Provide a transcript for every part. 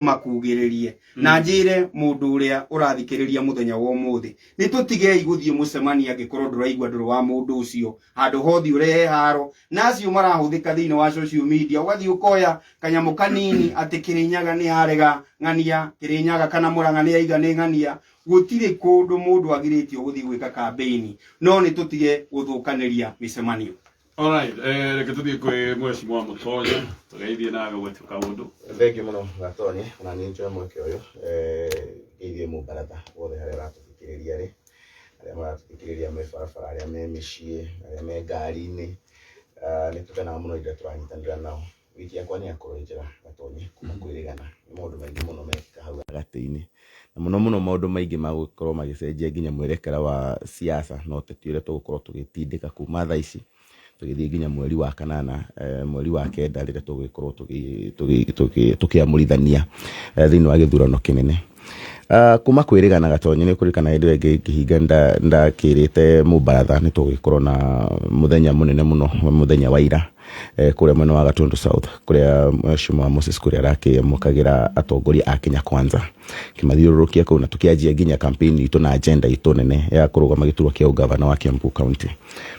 Makugĩrĩrie na njĩre mũndũ ũrĩa ũrathikĩrĩria mũthenya wa ũmũthĩ, nĩ tũtigei gũthiĩ mũcemanio angĩkorwo ndũraigua ndũrĩ wa mũndũ ũcio. Handũ hothe ũrehe haro na acio marahũthĩka thĩinĩ wa social media, ũgathiĩ ũkoya kanyamũ kanini atĩ Kĩrĩnyaga nĩ yarega ng'ania, Kĩrĩnyaga kana Mũrang'a nĩ yaiga nĩ ng'ania. Gũtirĩ kũndũ mũndũ agirĩtio gũthiĩ gwĩka kambĩini, no nĩ tũtige gũthũkanĩria mĩcemanio. Alright, reke tũthiĩ kwĩ Mheshimiwa Mũtonya tũgeithie nawe gwetũ kaũndũ. Thengiũ mũno Gatonye, ona niĩ njoe mweke ũyũ ngeithie mũbaratha wothe harĩa ũratũthikĩrĩria rĩ, arĩa maratũthikĩrĩria me barabara, arĩa me mĩciĩ, arĩa me ngari-inĩ, nĩ tũkenaga mũno rĩrĩa tũranyitanĩra nao. Wiki yakwa nĩ yakorwo ĩ njega Gatonye, kuma kwĩrĩgana nĩ maũndũ maingĩ mũno mekĩka hau gatagatĩ-inĩ, na mũno mũno maũndũ maingĩ magũkorwo magĩcenjia nginya mwerekera wa siasa na ũteti ũrĩa tũgũkorwo tũgĩtindĩka kuma thaa ici tũgĩthiĩ nginya mweri wa kanana, mweri wa kenda, rĩrĩa tũgũgĩkorwo tũkĩamũrithania thĩinĩ wa gĩthurano kĩnene. Kuma kwĩrĩgana, Gatonye, nĩ ũkũririkana hĩndĩ ĩyo ĩngĩ ngĩhinga ndakĩrĩte mũbaratha nĩ tũgũgĩkorwo na mũthenya mũnene mũno, mũthenya wa ira, kũrĩa mwena wa Gatundu South, kũrĩa Mheshimiwa Moses Kuria arakĩamũkagĩra atongoria a Kenya Kwanza kĩmathiũrũrũkia kũu, na tũkĩanjia nginya campaign itũ na agenda itũ nene ya kũrũgama gĩturwa kĩa ũgavana wa Kiambu County.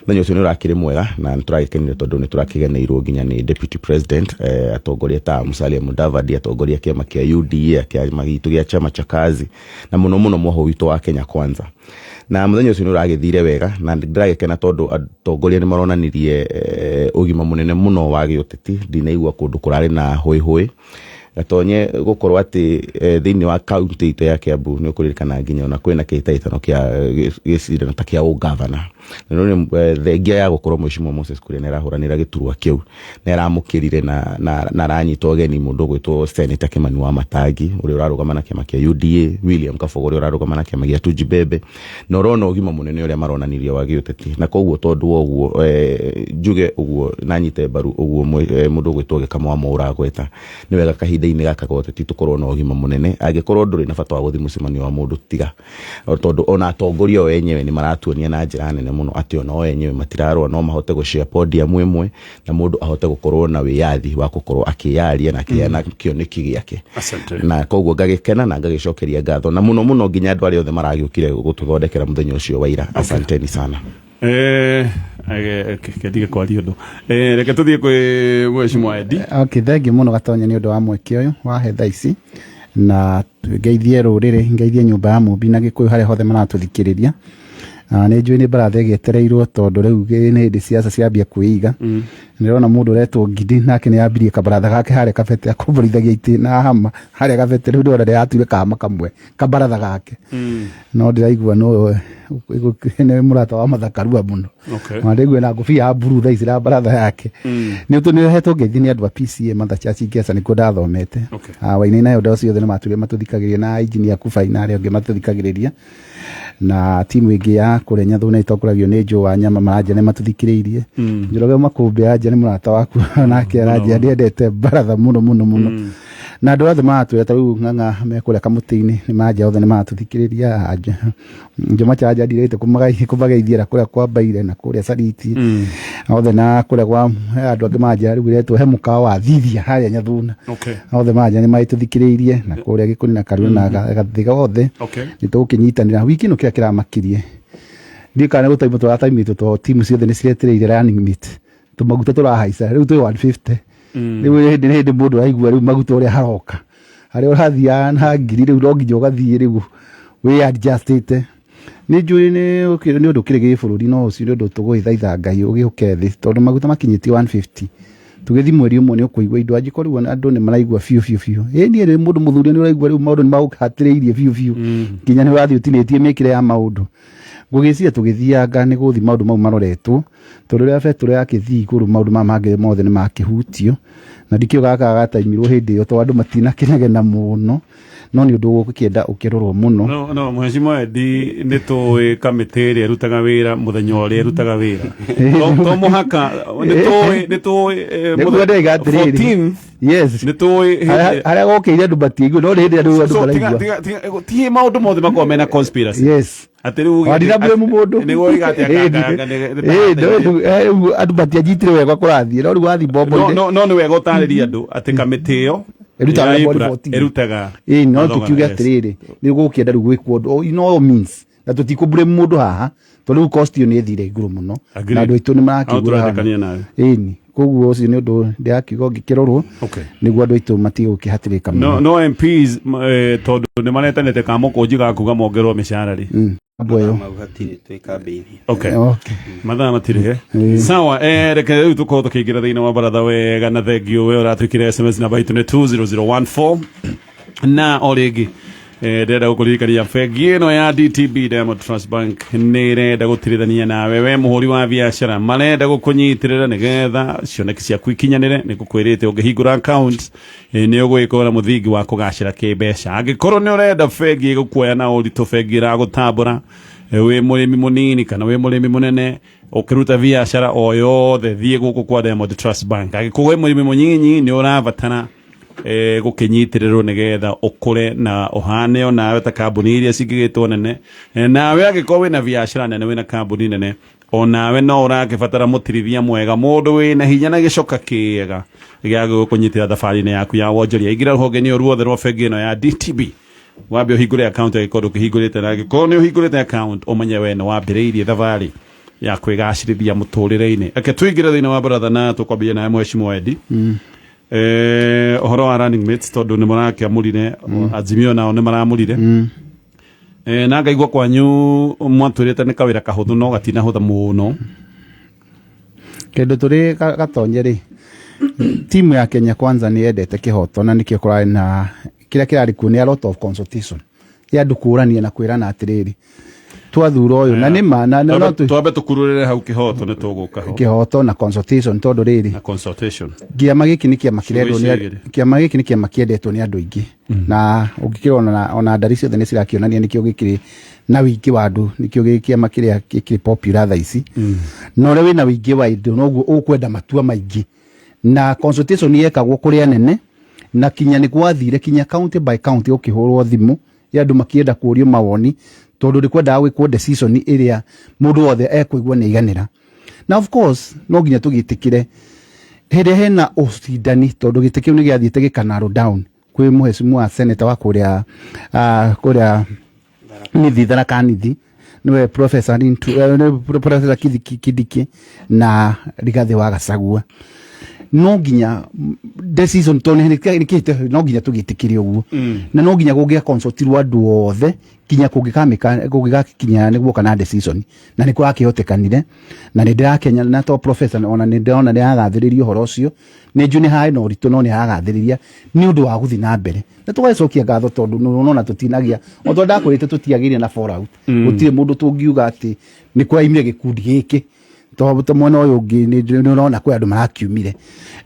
Mũthenya ũcio nĩ ũrakĩrĩ mwega na nĩ tũragĩkenire tondũ nĩ tũrakĩgeneirwo nginya nĩ deputy president, atongoria ta Musalia Mudavadi, atongoria a kĩama kĩa UDA, kĩama gitũ gĩa Chama cha Kazi, na mũno mũno mwoho witũ wa Kenya Kwanza. Na mũthenya ũcio nĩ ũragĩthire wega na ndĩragĩkena tondũ atongoria nĩ maronanirie ũgima mũnene mũno wa gĩũteti. Ndinaigua kũndũ kũrarĩ na hũĩ hũĩ, Gatonye, gũkorwo atĩ thĩinĩ wa kaunti itũ ya Kiambu nĩ ũkũririkana nginya ona kwĩna kĩhĩtahĩtano kĩa gĩcindano ta kĩa ũgavana, na nĩ thengia ya gũkorwo Mheshimiwa Moses Kuria nĩ arahũranĩra gĩturwa kĩu, nĩ aramũkĩrire na aranyita ũgeni mũndũ ũgwĩtwo Senator Kimani wa Matangi ũrĩa ũrarũgama na kĩama kĩa UDA, William Kabogo ũrĩa ũrarũgama na kĩama gĩa Tujibebe, na ũrona ũgima mũnene ũrĩa maronanirie wa gĩũteti. Na koguo tondũ wa ũguo, njuge ũguo na nyite mbaru ũguo mũndũ ũgwĩtwo Gĩkamo wa Mwaũra agweta, nĩ wega kahinda-inĩ gaka ga ũteti tũkorwo na ũgima mũnene. Angĩkorwo ndũrĩ na bata wa gũthiĩ mũcemanio wa mũndũ, tiga, tondũ ona atongoria o enyewe nĩ maratuonia na njĩra nene mũno atĩ ona o enyewe matirarũa, no mahote gũ share podium ĩmwe na mũndũ ahote gũkorwo na wĩyathi wa gũkorwo akĩyaria na akĩheana kĩoneki gĩake. Asante. Na koguo ngagĩkena na ngagĩcokeria ngatho na mũno mũno nginya andũ arĩa othe maragĩũkire gũtũthondekera mũthenya ũcio wa ira. Asanteni sana. Kendige kwaria ũndũ. Reke tũthiĩ kwĩ Mheshimiwa Eddie. Okay, thengiũ mũno Gatonya nĩ ũndũ wa mweke ũyũ wahe thaa ici, na ngeithie rũrĩrĩ, ngeithie nyũmba ya Mũmbi na Gĩkũyũ harĩa hothe maratũthikĩrĩria. Nĩ njũĩ nĩ baratha ĩgĩetereirwo tondũ rĩu nĩ hĩndĩ siasa ciambia kwĩiga. Nĩndĩrona mũndũ ũretwo Ngidi nake nĩ ambirie kabaratha gake harĩa Kabete, akomborithagia itĩ na hama harĩa Kabete. Rĩu ndĩrona nĩyatuire kahama kamwe kabaratha gake, no ndĩraigua no nĩ mũrata wa Mathakarua mũno. Na ndĩraigua na ngũbia ya mburu thaa ici na baratha yake. Nĩ ũhetwo ngeithi nĩ andũ a PCA Mother Church Ngesa, nĩkuo ndathomete. Wainaina nayo ciothe nĩ maturire matũthikagĩrĩria, na engineer Kubai na arĩa angĩ matũthikagĩrĩria, na timu ĩngĩ ya kũrĩa Nyathuna ĩtongoragio nĩ Joe wa Nyama maranja nĩ matũthikĩrĩirie. Njoroge Makũmbĩ anja nĩ mũrata waku, nake aranja ndĩendete baratha mũno mũno mũno, na andũ othe maratwĩra ta rĩu ng'ang'a me kũrĩa kamũtĩ-inĩ nĩ manja othe nĩ maratũthikĩrĩria. Njoma chanja ndirĩte kũmageithia na kũrĩa kwa Mbaire na kũrĩa Sariti othe, na kũrĩa kwa andũ angĩ manja rĩu iretwo he mũkawa wa Thithia harĩa Nyathuna. Othe manja nĩ magĩtũthikĩrĩirie, na kũrĩa Gĩkũni na Karura na Gathiga othe. Nĩ tũgũkĩnyitanĩra wiki ĩno. Kĩrĩa kĩramakirie ndiũ kana nĩ gũtaimwo tũrataimĩtwo tondũ timu ciothe nĩ ciretereire running mate. Tũmaguta tũrahaica rĩu twĩ 150. Rĩu hĩndĩ mũndũ araigua rĩu maguta ũrĩa haroka, harĩa ũrathiaga na ngiri, rĩu no nginya ũgathiĩ rĩu wĩ adjustĩte. Nĩ njũĩ nĩ ũndũ ũkĩrĩ gĩbũrũri, no ũcio nĩ ũndũ tũgũgĩthaitha Ngai ũgĩũke thĩ, tondũ maguta makinyĩtie 150 tũgĩthiĩ mweri ũmwe nĩ ũkũigua indo angĩkorwo rĩu andũ nĩ maraigua biũ biũ biũ. Ĩ niĩ rĩ mũndũ mũthuri nĩ ũraigua rĩu maũndũ nĩ magũhatĩrĩirie biũ biũ, nginya nĩ ũrathiĩ ũtinĩtie mĩkĩre ya maũndũ. Ngũgĩciria tũgĩthianga nĩ gũthiĩ maũndũ mau maroretwo, tondũ rĩrĩa betũrũ yakĩthiĩ igũrũ, maũndũ maya mangĩ mothe nĩ makĩhutio, na ndikĩũĩ gaka gataimirwo hĩndĩ ĩyo tondũ andũ matinakĩnegena mũno, no nĩ ũndũ ũgũkĩenda ũkĩrorwo mũno. No Mheshimiwa Eddie, nĩ tũĩ kamĩtĩ ĩrĩa ĩrutaga wĩra mũthenya ũrĩa ĩrutaga wĩra, to mũhaka nĩ tũĩ Nĩguo ndĩraiga atĩrĩrĩ. 14th. Nĩ tũĩ Harĩa gokĩire andũ matiaigua, no nĩ hĩndĩ andũ So, maraigua. Ti maũndũ mothe makoragwo mena conspiracy. Atĩ rĩu Ona ndina blame mũndũ. Nĩguo oiga atĩ No rĩu andũ matianyitire wega kũrathiĩ, no rĩu wathiĩ No mbombo-inĩ. No nĩ wega ũtarĩrie andũ atĩ kamĩtĩ ĩyo Ĩrutaga Ya wĩra mweri Ibra 14. Ĩrutaga Ĩĩ, no mathogora, tũkiuge yes. atĩrĩrĩ, nĩ gũkĩenda rĩu gwĩkwo ũndũ in all means, na tũtikũ blame mũndũ haha, tondũ rĩu cost ĩyo nĩ ĩthire igũrũ mũno Agreed. na andũ aitũ nĩ Hau marakĩgũra. tũretĩkania nawe. Ĩni, koguo ũcio nĩ ũndũ ndĩrakiuga ũngĩkĩrorwo nĩguo andũ aitũ matige gũkĩhatĩrĩka mũno. No, no MPs tondũ nĩ maretanĩte kamũkũnji ga kuga mongerwo mĩcara rĩ. Mambo ĩyo. Mau hatirĩ twĩ kambĩini. Okay. Okay. Mathaa matirĩ he sawa. Reke rĩu tũkorwo tũkĩingĩra thĩinĩ wa baratha wega, na thengio we ũratwĩkĩra SMS, namba itũ nĩ 20014. Na o rĩngĩ ndĩrenda gũkũririkania bengi ĩno ya DTB, Diamond Trust Bank, nĩ ĩrenda gũtirithania nawe we mũhũri wa biacara. Marenda gũkũnyitĩrĩra nĩgetha cioneki ciaku ikinyanĩre. Nĩ ngũkwĩrĩte ũngĩhingũra account nĩ ũgwĩkora na mũthingi wa kũgacĩra kĩmbeca. Angĩkorwo nĩ ũrenda bengi ĩgũkuoya na ũritũ, bengi ĩragũtambũra, wĩ mũrĩmi mũnini kana wĩ mũrĩmi mũnene, ũkĩruta biacara o yothe, thiĩ gũkũ kwa Diamond Trust Bank. Angĩkorwo wĩ mũrĩmi mũnyinyi, nĩ ũrabatara gũkĩnyitĩrĩrwo nĩgetha ũkũre na ũhane onawe ta kambuni iria cingĩgĩtwo nene. Nawe angĩkorwo wĩna biacara nene, wĩna kambuni nene, onawe no ũrakĩbatara mũtirithia mwega, mũndũ wĩna hinya na gĩcoka kĩega gĩa gũkũnyitĩra thabarĩ-inĩ yaku ya wonjoria, ingĩra rũhonge-inĩ o ruothe rwa bengi ĩno ya DTB, wambe ũhingũre account angĩkorwo ndũkĩhingũrĩte, na angĩkorwo nĩ ũhingũrĩte account, ũmenye we nĩ wambĩrĩirie thabarĩ ya kwĩgacĩrithia mũtũrĩre-inĩ. Reke tũingĩre thĩinĩ wa baratha na tũkwambĩrĩria nawe mheshimiwa Eddie. Ũhoro wa running mates, tondũ nĩ mũrakĩamũrire, Azimio nao nĩ maramũrire. Na ngaigua kwanyu mwatwĩrĩte nĩ kawĩra kahũthũ, no gatinahũtha mũno. Kĩndũ tũrĩ gatonye rĩ, timu ya Kenya Kwanza nĩ yendete kĩhoto, na nĩkĩo kũrarĩ na kĩrĩa kĩrarĩ kuo nĩ a lot of consultation ya andũ kũrania na kwĩrana atĩrĩrĩ, twathura ũyũ na nĩ ma na no Twambe tũkururĩre hau kĩhoto, nĩ tũgũka ho. Kĩhoto na consultation, tondũ rĩrĩ, Na consultation. Kĩama gĩkĩ nĩ kĩama kĩrendwo Ciugo nĩ icio igĩrĩ. Kĩama gĩkĩ nĩ kĩama kĩendetwo nĩ andũ aingĩ, na ũngĩkĩrora ona ndari ciothe nĩ cirakĩonania nĩkĩo gĩkĩrĩ na wĩingĩ wa andũ, nĩkĩo gĩ kĩama kĩrĩa gĩkĩrĩ popular thaa ici. Na ũrĩa wĩna wĩingĩ wa indo, noguo ũkwenda matua maingĩ, na consultation yekagwo kũrĩ anene, na kinya nĩ gwathire kinya county by county gũkĩhũrwo thimũ ya andũ makĩenda kũrio mawoni, tondũ nĩ kwendaga gwĩkwo decision ĩrĩa mũndũ wothe ekũigua nĩ aiganĩra. Na of course no nginya tũgĩtĩkĩre hĩndĩ ĩrĩa hena ũcindani, tondũ gĩtĩ kĩu nĩ gĩathiĩte gĩka narrow down kwĩ mũhecimu senator wa kũrĩa kũrĩa Nithi, Tharaka Nithi, niwe Professor Rintu, nĩwe Professor Kindiki na Rigathĩ wa Gachagua. No nginya decision, tondũ nĩ no nginya tũgĩtĩkĩre ũguo, na no nginya kũngĩa consultirwo andũ othe kinya kũngĩkamĩka kũngĩgakinya nĩ guoka na decision, na nĩ kũrakĩhotekanire, na nĩ ndĩrakenya na to professor ona nĩ ndĩrona nĩ aragathĩrĩria ũhoro ũcio. Nĩ njũĩ nĩ harĩ na ũritũ, no nĩ aragathĩrĩria nĩ ũndũ wa gũthiĩ na mbere, na tũgagĩcokia ngatho, tondũ nĩ ũrona tũtinagia o tondũ ndakwĩrĩte tũtiagĩire na fallout. Gũtirĩ mũndũ tũngiuga atĩ nĩ kũraimire gĩkundi gĩkĩ, to mwena ũyũ ũngĩ nĩ ũrona kwĩ andũ marakiumire,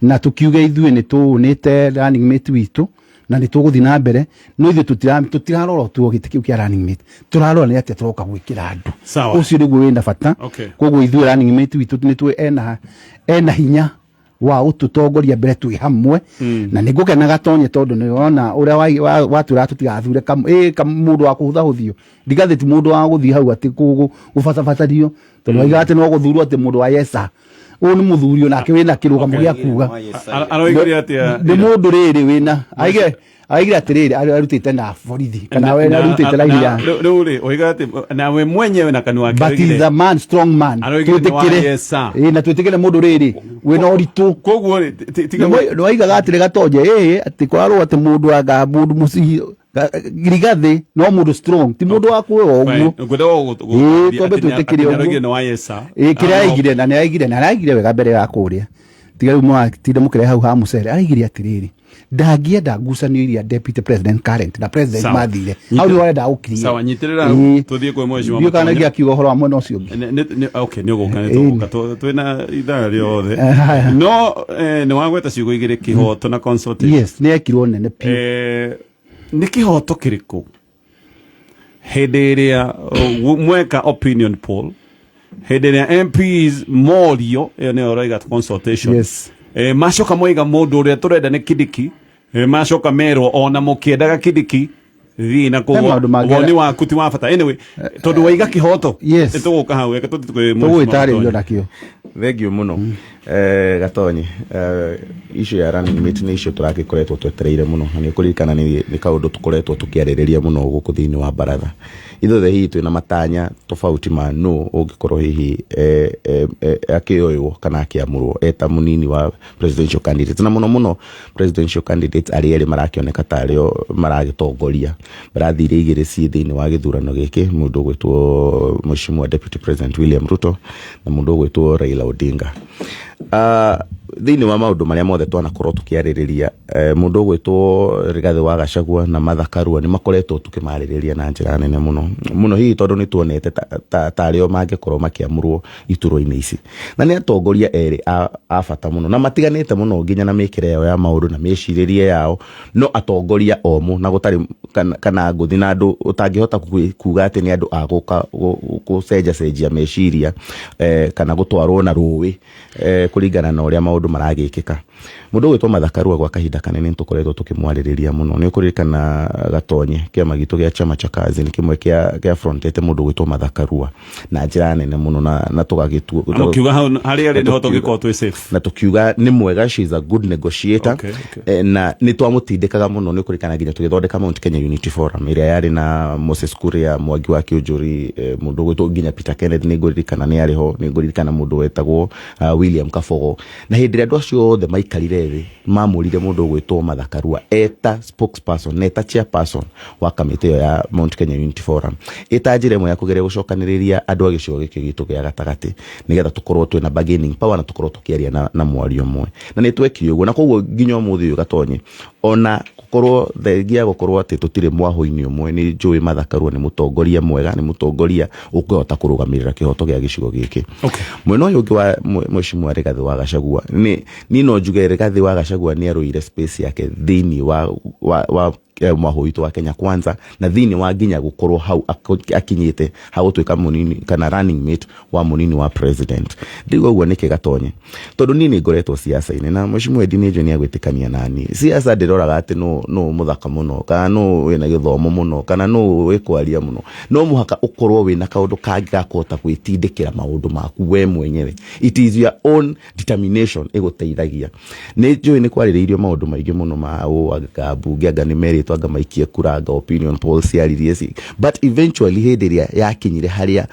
na tũkiuge ithuĩ nĩ tũũnĩte running mate witũ na nĩ tũgũthiĩ na mbere, no ithuĩ tũtirarora tu gĩtĩ kĩu kĩa running mate, tũrarora nĩ atĩa tũroka gwĩkĩra andũ. Sawa. Ũcio nĩguo wĩna bata. Koguo ithuĩ running mate witũ nĩ tũĩ ena hinya wa gũtũtongoria mbere twĩ hamwe, na nĩ ngũkena gatonye, tondũ nĩ wona ũrĩa watwĩraga tũtigathure mũndũ wa kũhũthahũthio. Rigathĩ ti mũndũ wa gũthiĩ hau atĩ gũbatabatanio, tondũ waigaga atĩ no gũthurwo atĩ mũndũ wa yesa. Ũyũ nĩ mũthuri onake wĩna kĩrũgamo gĩa kuga. Aroigire atĩa? Nĩ mũndũ rĩrĩ wĩna aigire atĩrĩrĩ, arutĩte na borithi kana we arutĩte raini ya Rĩu rĩ, oiga atĩ nawe mwenyewe na kanua ke But he is a man, strong man. Aroigire nĩ wa Twĩtĩkĩre. yes, sir. Ĩĩ, na twĩtĩkĩre mũndũ rĩrĩ wĩna ũritũ. Koguo rĩ, tiga Nĩ waigaga atĩrĩ gatonje ĩĩ atĩ kwarwo atĩ mũndũ anga mũndũ mũcihi Rigathĩ no mũndũ strong, ti mũndũ wa kuoya ũguo. Ngwenda Ĩĩ, twambe twĩtĩkĩre ũguo. Aroigire nĩ wa yes sir. Ĩĩ, kĩrĩa aigire, na nĩ aigire, na araigire wega mbere ya kũrĩa, tiga rĩu mwatinda mũkĩrehe hau ha mũcere. Araigire atĩrĩrĩ, ndangĩenda ngucanio iria deputy president current na president Sawa. mathire hau, nĩho arenda gũkiria. Sawa, nyitĩrĩra hau, tũthiĩ kwĩ mheshimiwa Ndiũĩ kana Matonya. nĩngĩ akiuga ũhoro wa mwena ũcio ũngĩ. Okay, nĩ ũgũka, nĩ tũgũka. Twĩna ithaa rĩothe, Haya. no nĩ wagweta ciugo igĩrĩ, kĩhoto na consultation. Yes, nĩ ekirwo nene piũ. Nĩ kĩhoto kĩrĩkũ hĩndĩ ĩrĩa mweka opinion poll, hĩndĩ ĩrĩa MPs morio, ĩyo nĩyo ũroiga consultation, macoka moiga mũndũ ũrĩa tũrenda nĩ Kindiki, macoka merwo ona mũkĩendaga Kindiki thiĩ na He maũndũ kũguo mangĩ- woni waku ti wa bata. Anyway, tondũ waiga kĩhoto, Yes. nĩ tũgũka hau, reke tũthiĩ kwĩ Mheshimiwa Tũgũgĩtarĩrio Matonya. nakĩo. Thengio mũno. Gatonyi, issue ya running mate nĩ issue tũragĩkoretwo twetereire mũno, na nĩ ũkũririkana nĩ kaũndũ tũkoretwo tũkĩarĩrĩria mũno gũkũ thĩinĩ wa baratha. Ithuothe hihi twĩna matanya tofauti ma nũ ũngĩkorwo hihi akĩoywo kana akĩamũrwo eta mũnini wa presidential candidates, na mũno mũno presidential candidates arĩa erĩ marakĩoneka ta arĩo maragĩtongoria mbarathi iria igĩrĩ ciĩ thĩinĩ wa gĩthurano gĩkĩ, mũndũ ũgwĩtwo Mheshimiwa Deputy President William Ruto na mũndũ ũgwĩtwo Raila Odinga. Thĩinĩ wa maũndũ marĩa mothe twanakorwo tũkĩarĩrĩria, mũndũ ũgwĩtwo Rigathĩ wa Gachagua na Martha Karua nĩ makoretwo tũkĩmarĩrĩria na njĩra nene mũno mũno, hihi tondũ nĩ tuonete ta arĩo mangĩkorwo makĩamũrwo iturwa-inĩ ici, na nĩ atongoria erĩ a bata mũno na matiganĩte mũno nginya na mĩkĩre yao ya maũndũ na mĩcirĩrie yao, no atongoria omũ na gũtarĩ kana ngũthi na andũ ũtangĩhota kuga atĩ nĩ andũ a gũka gũcenjacenjia meciria, kana gũtwarwo na rũĩ, kũringana na ũrĩa maũndũ maragĩkĩka. Mũndũ ũgwĩtwo Martha Karua gwa kahinda kanene nĩ tũkoretwo tũkĩmwarĩrĩria mũno. Nĩ ũkũririkana Gatonye, kĩama gitũ gĩa Chama cha Kazi nĩ kĩmwe kĩa frontete mũndũ ũgwĩtwo Martha Karua na njĩra nene mũno, na tũgagĩtua Na mũkiuga hau harĩa arĩ nĩho tũngĩkorwo twĩ safe. Na tũkiuga nĩ mwega, she is a good negotiator. Na nĩ twamũtindĩkaga mũno, nĩ ũkũririkana nginya tũgĩthondeka Mount Kenya Unity Forum ĩrĩa yarĩ na Moses Kuria, Mwangi wa Kĩũnjũri, mũndũ ũgwĩtwo nginya Peter Kenneth nĩ ngũririkana nĩ arĩ ho, nĩ ngũririkana mũndũ wetagwo William Kabogo. Na hĩndĩ ĩrĩa andũ acio othe maikarire thĩ mamũrire mũndũ ũgwĩtwo Martha Karua eta spokesperson, eta chairperson wa kamĩtĩ ĩyo ya Mount Kenya Unity Forum, ĩta njĩra ĩmwe ya kũgeria gũcokanĩrĩria andũ a gĩcigo gĩkĩ gitũ gĩa gatagatĩ nĩgetha tũkorwo twĩna bargaining power na tũkorwo tũkĩaria na mwario ũmwe, na nĩ twekire ũguo. Na koguo nginya ũmũthĩ ũyũ Gatonye, ona gũkorwo thengia gũkorwo atĩ tũtirĩ mwahũ-inĩ ũmwe, nĩ njũĩ Martha Karua nĩ mũtongoria mwega, nĩ mũtongoria ũngĩhota kũrũgamĩrĩra kĩhoto gĩa gĩcigo gĩkĩ. Mwena ũyũ ũngĩ wa Mheshimiwa Rigathĩ wa Gachagua, niĩ no njuge Rigathĩ wa Gachagua nĩ arũire space yake thĩinĩ wa mwahũ witũ wa Kenya Kwanza, na thĩinĩ wa nginya gũkorwo hau akinyĩte ha gũtuĩka mũnini kana running mate wa mũnini wa president. Ndĩrauga ũguo nĩkĩ Gatonye? Tondũ niĩ nĩ ngoretwo siasa-inĩ na Mheshimiwa Eddie nĩ njũĩ nĩ agwĩtĩkania naniĩ. Siasa ndĩroraga atĩ nũ mũthaka mũno, kana nũ wĩna gĩthomo mũno, kana nũ wĩ kwaria mũno. No mũhaka ũkorwo wĩna kaũndũ kangĩ ga kũhota gwĩtindĩkĩra maũndũ maku we mwenyewe. It is your own determination ĩgũteithagia. Nĩ njũĩ nĩ kwarĩrĩirio maũndũ maingĩ mũno ma ũ anga mbunge anga nĩ merĩtwo anga maikie kura anga opinion polls ciaririe but eventually hĩndĩ ĩrĩa yakinyire harĩa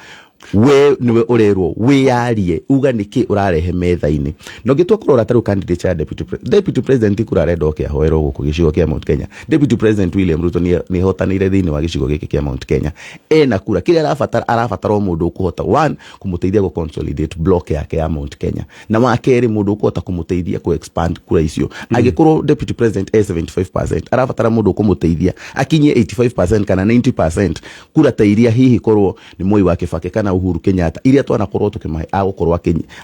we niwe ũrerwo wĩyarie uga nĩkĩ ũrarehe metha-inĩ, na ũngĩtua kũrora ta rĩu candidate ya deputy president kura arenda oke ahoerwo gũkũ gĩcigo kĩa Mount Kenya. Deputy President William Ruto nĩ ahotanĩire thĩinĩ wa gĩcigo gĩkĩ kĩa Mount Kenya, ena kura kĩrĩa arabatara, arabatara o mũndũ ũkũhota one kũmũteithia gũ consolidate block yake ya Mount Kenya, na wa kerĩ mũndũ ũkũhota kũmũteithia kũ expand kura icio. Angĩkorwo deputy president e 75%, arabatara mũndũ ũkũmũteithia akinyie 85% kana 90%, kura ta iria hihi korwo nĩ Mwai wa Kibaki kana Uhuru Kenyatta iria twanakorwo tũkĩmahe agũkorwo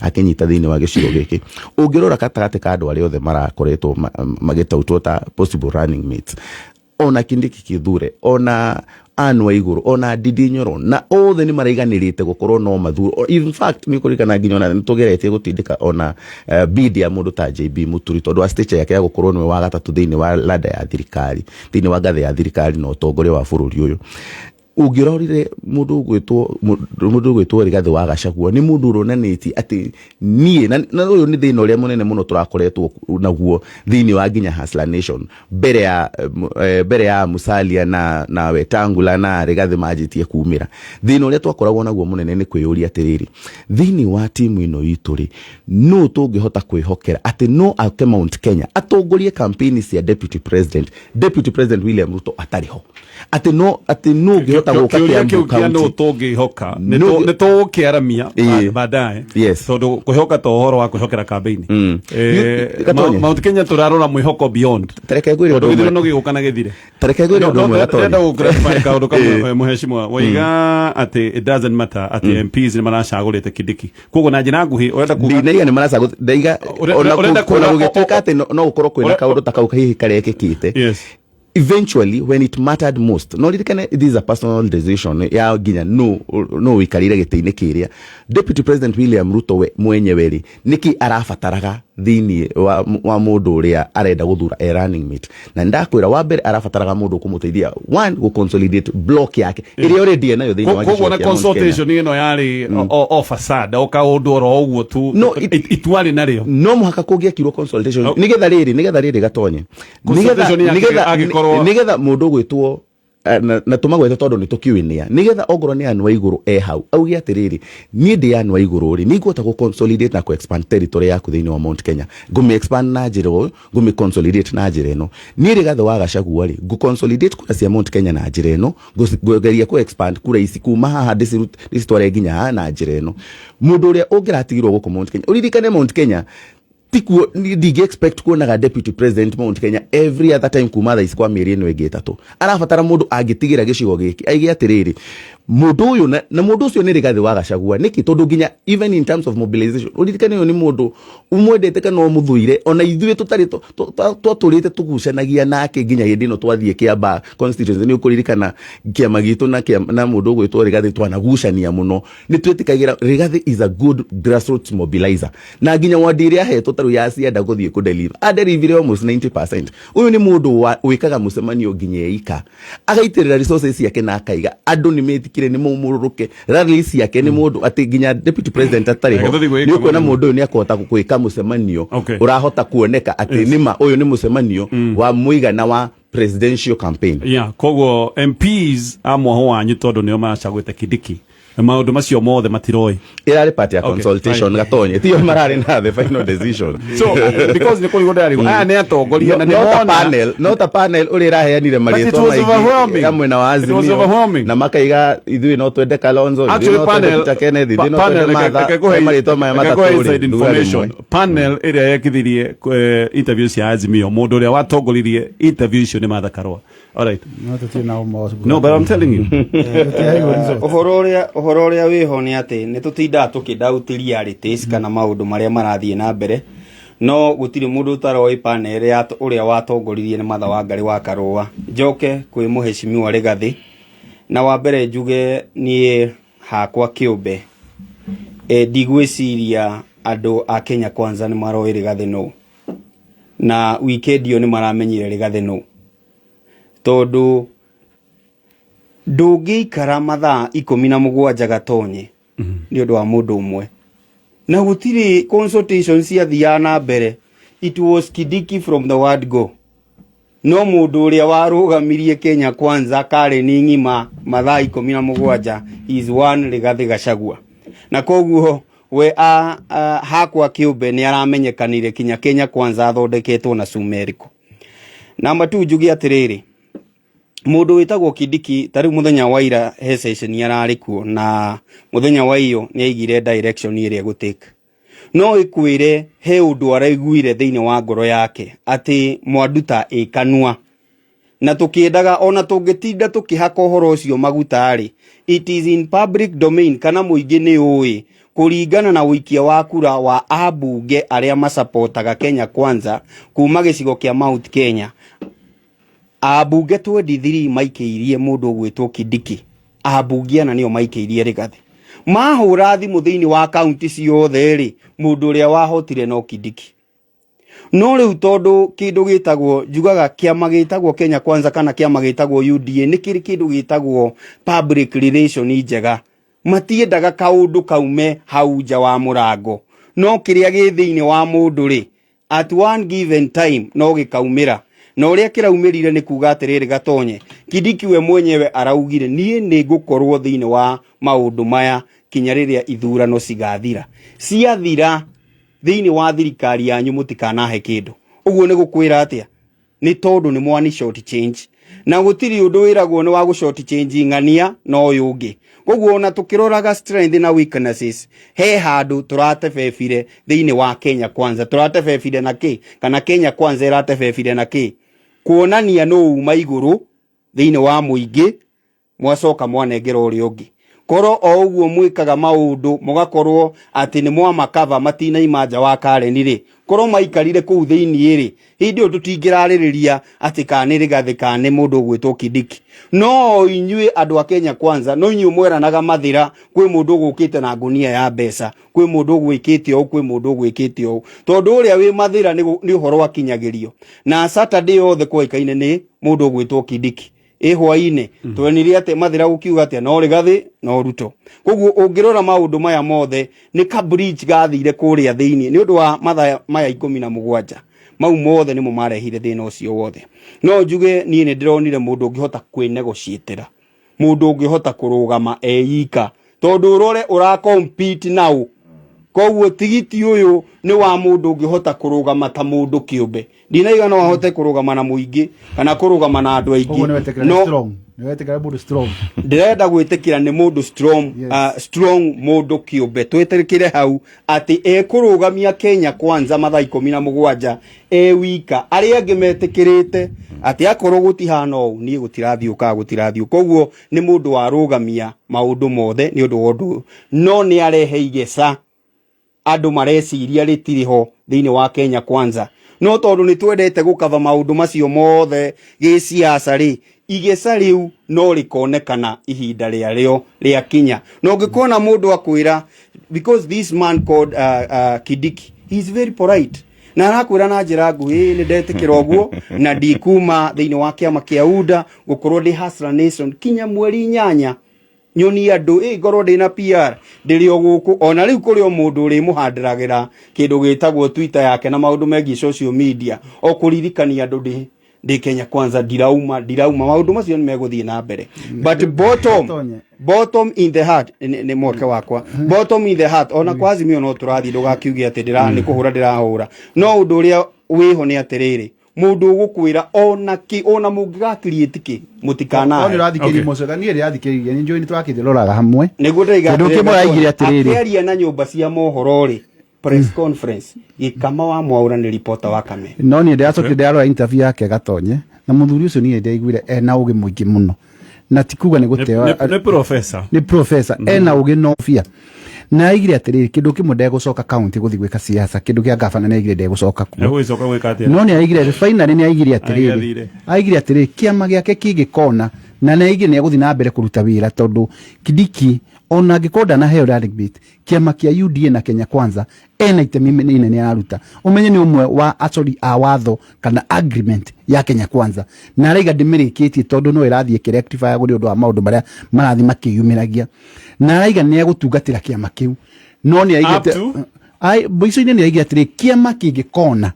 akĩnyita thĩinĩ wa gĩcigo gĩkĩ. Ũngĩrora gatagatĩ ka andũ arĩa othe marakoretwo magĩtautwo ta possible running mates, ona Kindiki Kithure, ona Anne Waiguru, ona Ndindi Nyoro, na othe nĩ maraiganĩrĩte gũkorwo no mathuro. In fact nĩ kũririkana nginya ona nĩ tũgeretie gũtindĩka ona bid ya mũndũ ta JB Muturi, tondũ wa stature yake ya gũkorwo nĩwe wa gatatũ thĩinĩ wa ladder ya thirikari, thĩinĩ wa ngathĩ ya thirikari na ũtongoria wa bũrũri ũyũ. Ũngĩrorire mũndũ ũgwĩtwo Rigathĩ wa Gachagua nĩ mũndũ ũronanĩtie atĩ niĩ na ũyũ nĩ thĩna ũrĩa mũnene mũno tũrakoretwo naguo thĩinĩ wa nginya Hustler Nation mbere ya Musalia na Wetangula na Rigathĩ manjĩtie kumĩra. Thĩna ũrĩa twakoragwo naguo mũnene nĩ kwĩyũria atĩrĩrĩ, thĩinĩ wa timu ĩno itũ rĩ, nũ tũngĩhota kwĩhokera atĩ no ake Mount Kenya atongorie campaign cia Deputy President William Ruto atarĩ ho, atĩ no atĩ nũ ũngĩhota gũka Kĩũria Kiambu kĩu kĩa nũ County tũngĩhoka Nũ nĩ tũgũkĩaramia baadaye, tondũ kwĩhoka to ũhoro wa kwĩhokera campaign. Gatonye. Mount Kenya tũrarora mwĩhoko beyond, Tareke ngwĩre tondũ ũndũ ũmwe. gĩthurano gĩgũka na gĩthire. Tareke ngwĩre ũndũ ũmwe, Gatonye. Ndĩrenda gũ-clarify kaũndũ kamwe, mũhecimwa waiga atĩ it doesn't matter atĩ MPs nĩ maracagũrĩte Kindiki, koguo na njĩra nguhĩ ũrenda kuga Ndinaiga nĩ maracagũ ndaiga Ũrenda ona kuga gũgĩtuĩka atĩ no gũkorwo kwĩna kaũndũ ta kau hihi karekĩkĩte. Eventually, when it mattered most, no ririkane, this is a personal decision ya nginya no wikarire gĩtĩ-inĩ kĩrĩa. Deputy President William Ruto we mwenyewe rĩ, nĩkĩ arabataraga thĩinĩ wa mũndũ ũrĩa arenda gũthura e running mate? Na ndakwĩra, wa mbere arabataraga mũndũ ũkũmũteithia, one, gũ consolidate block yake ĩrĩa already enayo thĩinĩ wa Koguo na gĩcigo kĩa Mount Kenya. Consultation ĩno yarĩ o facade, o kaũndũ oro ũguo tu? No, Itwarĩ narĩo. No mũhaka kũngĩekirwo consultation. Oh. Nĩgetha rĩrĩ gatonye. Consultation angĩkorwo- Nĩgetha mũndũ ũgwĩtwo na tũmagwete tondũ nĩ tũkiũĩ nĩa, nĩgetha ongorwo nĩ anũ a igũrũ e hau auge atĩrĩrĩ, niĩ ndĩ anũ a igũrũ rĩ, nĩ ngũhota gũ consolidate na kũ expand territory yaku thĩinĩ wa Mount Kenya, ngũmĩ expand na njĩra ũyũ, ngũmĩ consolidate na njĩra ĩno. Niĩ Rigathĩ wa Gachagua rĩ, ngũ consolidate kura cia Mount Kenya na njĩra ĩno, ngũgeria kũ expand kura ici kuma haha ndĩcitware nginya haha na njĩra ĩno. Mũndũ ũrĩa ũngĩratigirwo gũkũ Mount Kenya, ũririkane Mount Kenya tikuo, ndingĩ expect kuonaga deputy president Mount Kenya every other time kuma thaa ici kwa mĩeri ĩno ĩngĩ 3. Arabatara mũndũ angĩtigĩra gĩcigo gĩkĩ aige atĩrĩrĩ, mũndũ ũyũ na mũndũ ũcio nĩ Rigathĩ wa Gachagua. Nĩkĩ? Tondũ nginya even in terms of mobilization, ũririkane ũyũ nĩ mũndũ umwendete kana ũmũthũire, ona ithuĩ tũtarĩ twatũrĩte tũgucanagia nake nginya hĩndĩ ĩno twathiĩ Kĩambaa constituency. Nĩ ũkũririkana kĩama gitũ na mũndũ ũgwĩtwo Rigathĩ twanagucania mũno. Nĩ twĩtĩkagĩra Rigathĩ is a good grassroots mobilizer, na nginya wandi ĩrĩa ahetwo tarĩu ya cienda gũthiĩ kũdeliver, adelivire almost 90%. Ũyũ nĩ mũndũ wĩkaga mũcemanio nginya eika, agaitĩrĩra resources ciake na akaiga andũ nĩ metikire nĩ maumũrũrũke rally ciake. Nĩ mũndũ atĩ nginya deputy president atarĩ ho, Reke tũthiĩ gwĩka nĩ ũkuona mũcemanio. Mũndũ ũyũ nĩ akũhota gwĩka mũcemanio ũrahota kuoneka atĩ nĩma ũyũ nĩ mũcemanio wa mũigana wa presidential campaign. Yeah, koguo MPs a mwaho wanyu, tondũ nĩo maracagũrĩte Kindiki, maũndũ macio mothe matiroĩ? Ĩrarĩ part ya consultation, gatonye tiyo mararĩ na the final decision. So because nĩ kũrigwo ndĩrarigwo, aya nĩ atongoria na No ta nĩmona panel, no ta panel ũrĩa ĩraheanire But it marĩtwa was overwhelming. maingĩ ya mwena wa It was Azimio overwhelming. na makaiga ithuĩ no twende Kalonzo, ithuĩ Actually, no twende panel Peter Kenneth, ithuĩ no panel, twende Martha. reke He marĩtwa maya reke matatũ ngũhe rĩ, inside thuura information. rĩmwe. Panel ĩrĩa yekithirie interview cia Azimio, mũndũ ũrĩa watongoririe interview icio nĩ Martha Karua. All right. No tũtirĩ na ũma. No, but I'm telling you. Ũhoro ũrĩa wĩho nĩ atĩ nĩ tũtindaga tũkĩdoubt realities kana maũndũ marĩa marathiĩ na mbere, no gũtirĩ mũndũ ũtaroĩ panel ya ũrĩa watongoririe nĩ Martha Wangari wa Karũa. Njoke kwĩ mũheshimiwa Rigathĩ, na wa mbere njuge niĩ hakwa kĩũmbe, ndigwĩciria andũ a Kenya Kwanza nĩ maroĩ Rigathĩ nũ, na weekend ĩyo nĩ maramenyire Rigathĩ nũ, tondũ ndũngĩikara mathaa 17 gatonye nĩ ũndũ wa mũndũ ũmwe na gũtirĩ consultation ciathiaga na mbere. It was Kindiki from the word go. No mũndũ ũrĩa warũgamirie Kenya Kwanza Karen ng'ima mathaa 17 is one Rigathĩ Gachagua, na koguo we hakwa kĩũmbe nĩ aramenyekanire kinya Kenya Kwanza athondeketwo na cuma ĩrĩkũ. Namba 2, njuge atĩrĩrĩ, mũndũ wĩtagwo Kindiki, ta rĩu mũthenya wa ira he session ararĩ kuo, na mũthenya wa iyo nĩ aigire direction ĩrĩa egũtake. No ĩkwĩre he ũndũ araiguire thĩinĩ wa ngoro yake atĩ mwanduta ĩ kanua, na tũkĩendaga ona tũngĩtinda tũkĩhaka ũhoro ũcio maguta rĩ, it is in public domain, kana mũingĩ nĩ ũĩ kũringana na ũikia wa kura wa ambunge arĩa masapotaga Kenya Kwanza kuma gĩcigo kĩa Mount Kenya. Ambunge 23 maikĩirie mũndũ ũgwĩtwo Kindiki, ambunge ana nĩo maikĩirie Rigathĩ. Mahũra thimũ thĩinĩ wa kaunti ciothe rĩ, mũndũ ũrĩa wahotire no Kindiki. No rĩu tondũ kĩndũ gĩtagwo, njugaga kĩama gĩtagwo Kenya Kwanza kana kĩama gĩtagwo UDA nĩ kĩrĩ kĩndũ gĩtagwo public relation njega, matiendaga kaũndũ kaume hau nja wa mũrango, no kĩrĩa gĩ thĩinĩ wa mũndũ rĩ, at one given time no gĩkaumĩra. Na ũrĩa kĩraumĩrire nĩ kuga atĩrĩrĩ, gatonye, Kindiki we mwenyewe araugire, niĩ nĩ ngũkorwo thĩinĩ wa maũndũ maya kinya rĩrĩa ithurano cigathira. Ciathira, thĩinĩ wa thirikari yanyu mũtikanahe kĩndũ. Ũguo nĩ gũkwĩra atĩa? Nĩ tondũ nĩ mwani short change, na gũtirĩ ũndũ wĩragwo nĩ wa gũ short change ng'ania na ũyũ ũngĩ. Koguo ona tũkĩroraga strength na weaknesses, he handũ tũratebebire thĩinĩ wa Kenya Kwanza. Tũratebebire na kĩ? Kana Kenya Kwanza ĩratebebire na kĩ? Kuonania nũ uma igũrũ thĩinĩ wa mũingĩ, mwacoka mwanengera ũrĩa ũngĩ. Korwo o ũguo mwĩkaga maũndũ, mũgakorwo atĩ nĩ mwamakava matinaima nja wa Karen rĩ, Korwo maikarire kũu thĩinĩ rĩ, hĩndĩ ĩyo tũtingĩrarĩrĩria atĩ kana nĩ Rigathĩ kana nĩ mũndũ ũgwĩtwo Kindiki. No inyuĩ andũ a Kenya Kwanza, no inyuĩ mweranaga mathĩra, kwĩ mũndũ ũgũkĩte na ngunia ya mbeca, kwĩ mũndũ ũgwĩkĩte ũũ, kwĩ mũndũ ũgwĩkĩte ũũ, tondũ ũrĩa wĩ mathĩra nĩ ũhoro akinyagĩrio. Na Saturday yothe kwoĩkaine nĩ mũndũ ũgwĩtwo Kindiki. Ĩ hwainĩ twenire atĩ mathĩra gũkiuga atĩa, no Rigathĩ no Ruto. Koguo ũngĩrora maũndũ maya mothe nĩ ka bridge gathire kũrĩa thĩinĩ nĩ ũndũ wa mathaa maya 17 mau mothe nĩmo marehire thĩna ũcio wothe. No njuge niĩ nĩ ndĩronire mũndũ ũngĩhota kwĩnegotiatĩra, mũndũ ũngĩhota kũrũgama eika, tondũ ũrore ũra compete nau. Koguo tigiti ũyũ nĩ wa mũndũ ũngĩhota kũrũgama ta mũndũ kĩũmbe. Ndinaiga no ahote kũrũgama na mũingĩ kana kũrũgama na andũ aingĩ. Koguo nĩ wetĩkĩra nĩ No strong, nĩ wetĩkĩra mũndũ strong. Ndĩrenda gwĩtĩkĩra nĩ mũndũ strong. Yes. Strong mũndũ kĩũmbe, twĩtĩkĩre hau atĩ ekũrũgamia Kenya Kwanza mathaa 17 e wika. Arĩa angĩ metĩkĩrĩte atĩ akorwo gũtihana ũũ, niĩ gũtirathiĩ ũũ kana gũtirathiĩ ũũ. Koguo nĩ mũndũ warũgamia maũndũ mothe nĩ ũndũ wa ũndũ ũyũ, no nĩ arehe igeca andũ mareciria rĩtirĩ ho thĩinĩ wa Kenya Kwanza. No tondũ nĩ twendete gũkava maũndũ macio mothe gĩciaca rĩ, igeca rĩu no rĩkonekana ihinda rĩarĩo rĩakinya. Na ũngĩkona mũndũ akwĩra, because this man called Kindiki, he is very polite na arakwĩra na njĩra nguhĩ, nĩ ndetĩkĩra ũguo na ndikuma thĩinĩ wa kĩama kĩa UDA, gũkorwo ndĩ Hustler Nation kinya mweri 8 nyoni andũ ĩ ngorwo ndĩ na PR ndĩrĩ o gũkũ. Ona rĩu kũrĩ o mũndũ ũrĩmũhandĩragĩra kĩndũ gĩtagwo Twitter yake na maũndũ megiĩ social media, o kũririkania andũ ndĩ Kenya Kwanza, ndirauma ndirauma. Maũndũ macio nĩ megũthiĩ na mbere, but bottom Gatonye. Bottom in the heart, nĩ mweke wakwa, bottom in the heart, ona kwa Azimio no tũrathiĩ, ndũgakiuge atĩ ndĩra nĩ kũhũra ndĩrahũra. No ũndũ ũrĩa wĩho nĩ atĩrĩrĩ, mũndũ ũgũkwĩra ona kĩ, ona mũngĩgakiriĩti kĩ, No nĩ mũtikanahe. ũrathikĩrĩria. Mũcoka niĩ ndĩrathikĩrĩria, nĩ njũĩ nĩ tũrakĩroraga hamwe. Nĩguo ndĩraiga. Kĩndũ kĩmwe araigire atĩrĩrĩ. Akĩaria na nyũmba cia mohoro rĩ, press conference, Gĩkama wa Mwaũra nĩ ripota wa Kame. No niĩ ndĩracokire ndĩrarora interview yake Gatonye na mũthuri ũcio, niĩ ndĩraiguire ena ũgĩ mũingĩ mũno, na ti kuga nĩ gũteo. Nĩ professor. Nĩ professor, ena ũgĩ no bia, na aigire atĩrĩrĩ, kĩndũ kĩmwe, ndegũcoka kaunti gũthiĩ gwĩka siasa, kĩndũ kĩa gavana, nĩ aigire ndegũcoka kuo. Egũgĩcoka gwĩka atĩa? No nĩ aigire, finally nĩ aigire atĩrĩrĩ, Agĩathire. Aigire atĩrĩrĩ, kĩama gĩake kĩngĩkona, na nĩ aigire nĩ egũthiĩ na mbere kũruta wĩra, tondũ Kindiki ona angĩkorwo ndanaheo running mate, kĩama kĩa UDA na Kenya Kwanza ena itemi inene araruta. Ũmenye nĩ ũmwe wa acori a watho kana agreement ya Kenya Kwanza, na araiga ndĩmĩrĩkĩtie tondũ no ĩrathiĩ ĩkĩrectifyagwo nĩ ũndũ wa maũndũ marĩa marathiĩ makĩyumĩragia, na araiga nĩ egũtungatĩra kĩama kĩu, no nĩ Up aigĩte to? Ai, mũico-inĩ nĩ aigire atĩrĩ, kĩama kĩngĩkona